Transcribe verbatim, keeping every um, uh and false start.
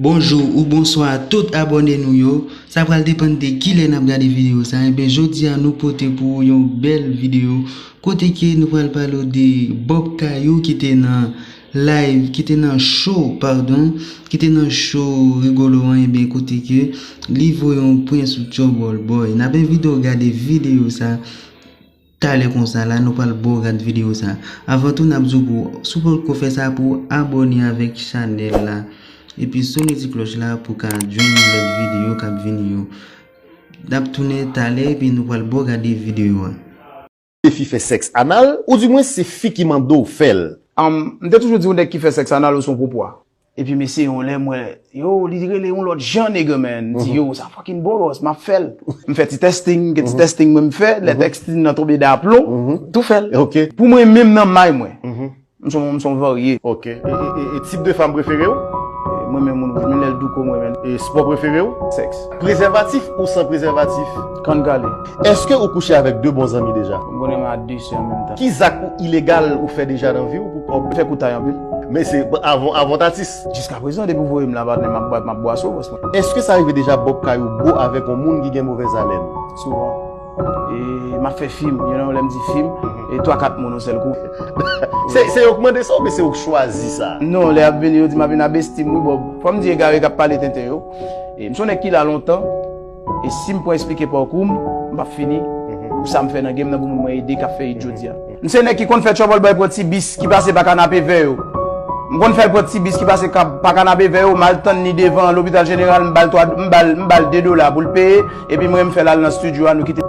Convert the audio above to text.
Bonjou ou bonswa tout abòne nou yo. Sa pral depann de kilè n ap gade videyo sa. Enben, jodi a nou pote pou ou yon bèl videyo kote ke nou pral pale w de Bob Kayou ki te nan live, ki te nan show, padon, ki te nan show Rigolo an, enben, kote ke li voye yon pwen sou Trouble Boy. N ap envite w gade videyo sa. Talè konsa la, nou pral ba w gad videyo sa. Avan tou, n ap di w pou, si w poko fè sa, pou w abòne avèk chanèl la. Epi sone ti klòch la pou w ka jwenn lòt videyo k ap vini yo. N ap tounen talè, epi nou pral ba w gade videyo a. Fi fè sèks anal, oudimwen se fi ki mande w fè l. Um, m te toujou di yon nèg ki fè sèks anal ou se yon pwopwa. Epi mesye, yon lè m wè, yo, li rele yon lòt jan, nigga, man. M di, yo, sa fucking boros, m ap fè l. M fè ti testing, gen ti testing mwen m fè, lè testing nan tonbe daplon, tou fè l. Ok. Pou mwen menm nan may mwen. M son, m son varye. Ok. E, e, e, e tip de fanm prefere w? E, mwen menm moun wouj, men lè l douko mwen menm. E spò prefere w? Sèks. Prezèvatif ou san prezèvatif? Kann kale. Èske ou kouche avèk de bon zanmi deja? M konnen m a de sè an menm tan. Ki zak ou ilegal ou fè deja nan vi w pou kòb? Fè koutay anpil. Men se avan, avan w t atis? Jiskaprezan, depi w voye m la, patnè, m ap bwa, m ap bwa sou bòs mwen. Èske sa rive deja Bob Kayou bo avèk yon moun ki gen movèz alèn? Souvan. E m ap fè fim, you know, lè m di fim, e twa kat moun yon sèl kou. Se, se yo k mande sa oubyen se ou k chwazi sa? Non, lè y ap vini, yo di m ap vin abestim wi, Bob. Fò m di egare k ap pale tenten yo. E m se yon nèg ki la lontan. E si m pran esplike pakou m, m p ap fini. Pou sa m fè nan game nan pou moun mwen ede k ap fè it jodi a. M se nèg ki konn fè Trouble Boy pran ti bis ki pase pa kanape vè yo. M konn fè l pran ti bis ki pase ka-, pa kanape vè yo, m al tann li devan lopital jeneral, m ba l twa, m ba l, m ba l de dola pou l peye, epi mwen m fè l al nan studio a, nou kite